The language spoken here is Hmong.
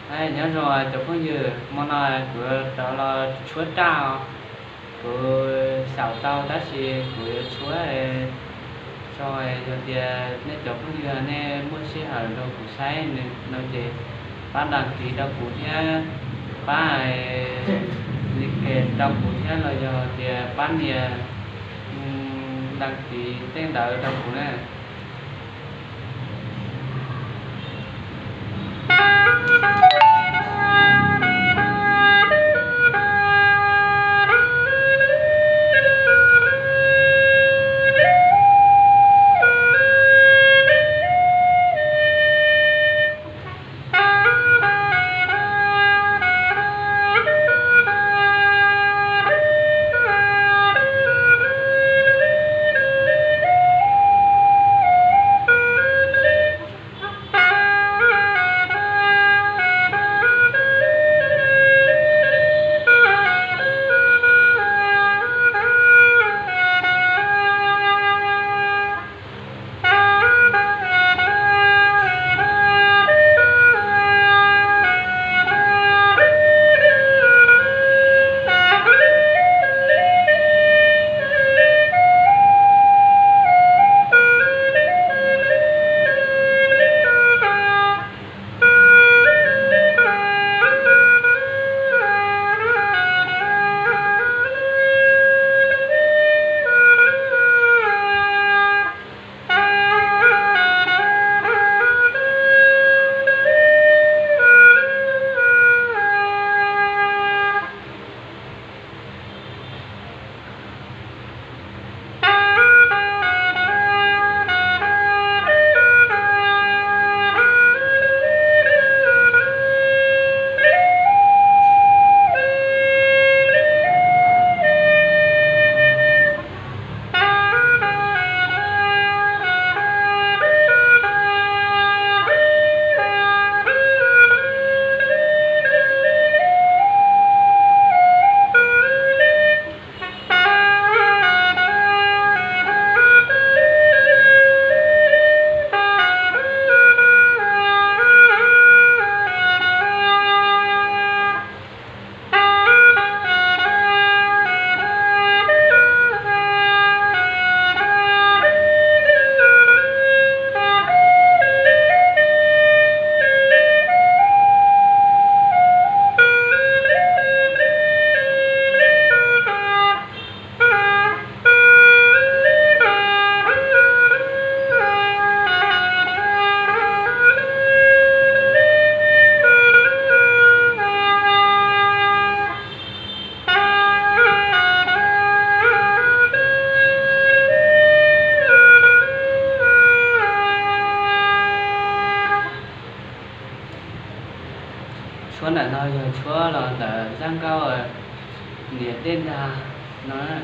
Nyob zoo cov phooj ywg, hmo no kuv rov los tshuab raj os. Kuv xyaum tau tab sis kuv yuav tshuab tso, yog tias nej cov phooj ywg nej muaj sij hawm rau kuv saib no ces pab đăng ký rau kuv thiab, pab like rau kuv thiab los yog tias pab nias đăng ký tej ntawd rau kuv na. Tshuab ntawm no yog tshuab los ntawm zaj nkauj niam dej nrag no na.